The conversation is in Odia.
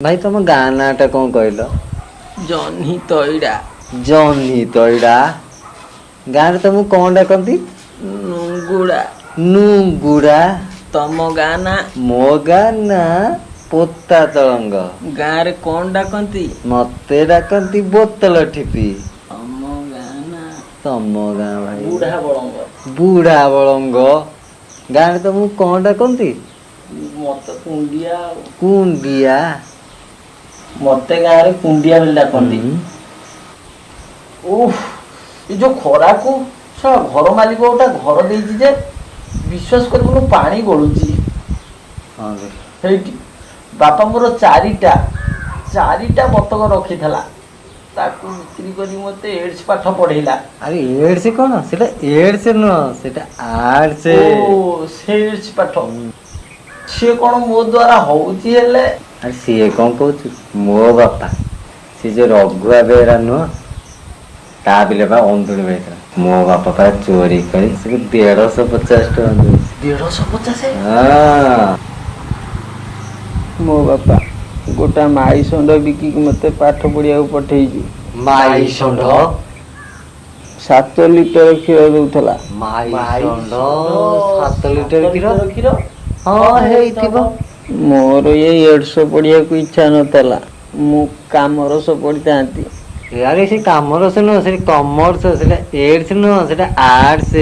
ଭାଇ, ତମ ଗାଁ ନାଁଟା କଣ କହିଲ? ଜହ୍ନି ତଇଡା। ଜହ୍ନି ତଇଡା। ଗାଁରେ ତମକୁ କଣ ଡାକନ୍ତି? ନୁଙ୍ଗୁଡା। ନୁଙ୍ଗୁଡା। ତମ ଗାଁ ନା? ମୋ ଗାଁ ନା ପୋତା ତଳଙ୍ଗ। ଗାଁରେ କଣ ଡାକନ୍ତି? ମତେ ଡାକନ୍ତି ବୋତଲ ଠିପି। ତମ ଗାଁ ନା? ତମ ଗାଁ ଭାଇ? ବୁଢା ବଳଙ୍ଗ। ବୁଢା ବଳଙ୍ଗ। ଗାଁରେ ତମକୁ କଣ ଡାକନ୍ତି? ମତେ କୁଣ୍ଡିଆ। ଆଉ କୁଣ୍ଡିଆ। ମତେ ଗାଁରେ କୁଣ୍ଡିଆ ବୋଲି ଡାକନ୍ତି। ଉଫ୍, ଏ ଯୋଉ ଖରାକୁ ଶଳା ଘର ମାଲିକ ଗୋଟା ଘର ଦେଇଛି ଯେ ବିଶ୍ୱାସ କରିବୁନୁ, ପାଣି ଗଳୁଛି। ହଁ ବେ। ହେଇଠି ବାପା ମୋର ଚାରିଟା ଚାରିଟା ବତକ ରଖିଥିଲା, ତାକୁ ବିକ୍ରି କରି ମତେ ଏଡ୍ସ ପାଠ ପଢେଇଲା। ଆରେ, ଏଡ୍ସ କଣ? ସେଟା ଏଡ୍ସ ନୁହଁ, ସେଟା ଆର୍ଟସ। ଓ, ସେ ଏଡ୍ସ ପାଠ ସିଏ କଣ ମୋ ଦ୍ଵାରା ହଉଛି ହେଲେ? ଆରେ, ସିଏ କଣ କହୁଛୁ, ମୋ ବାପା ସେ ଯୋଉ ରଘୁଆ ବେହେରା ନୁହଁ, ତା ବିଲ ପା ଅନ୍ଧୁଣି ପାଇଥିଲା। ମୋ ବାପା ପା ଚୋରି କରି ସେ 150 ଟଙ୍କା ଦଉଛି। 150? ହଁ। ମୋ ବାପା ଗୋଟା ମାଇ ଷଣ୍ଢ ବିକିକି ମତେ ପାଠ ପଢିବାକୁ ପଠେଇଛି। ମାଇ ଷଣ୍ଢ? 7 ଲିଟର କ୍ଷୀର ଦଉଥିଲା। ମାଇ ଷଣ୍ଢ 7 ଲିଟର କ୍ଷୀର? କ୍ଷୀର। ହଁ, ହେଇଥିବ। ମୋର ଏଇ ଏଡ୍ସ ପଢିବାକୁ ଇଚ୍ଛା ନଥିଲା, ମୁଁ କାମରସ ପଢିଥାନ୍ତି। ଆରେ, ସେ କାମରସ ନୁହଁ, ସେଟା କମର୍ସ। ସେଟା ଏଡ୍ସ ନୁହଁ, ସେଟା ଆର୍ଟସ।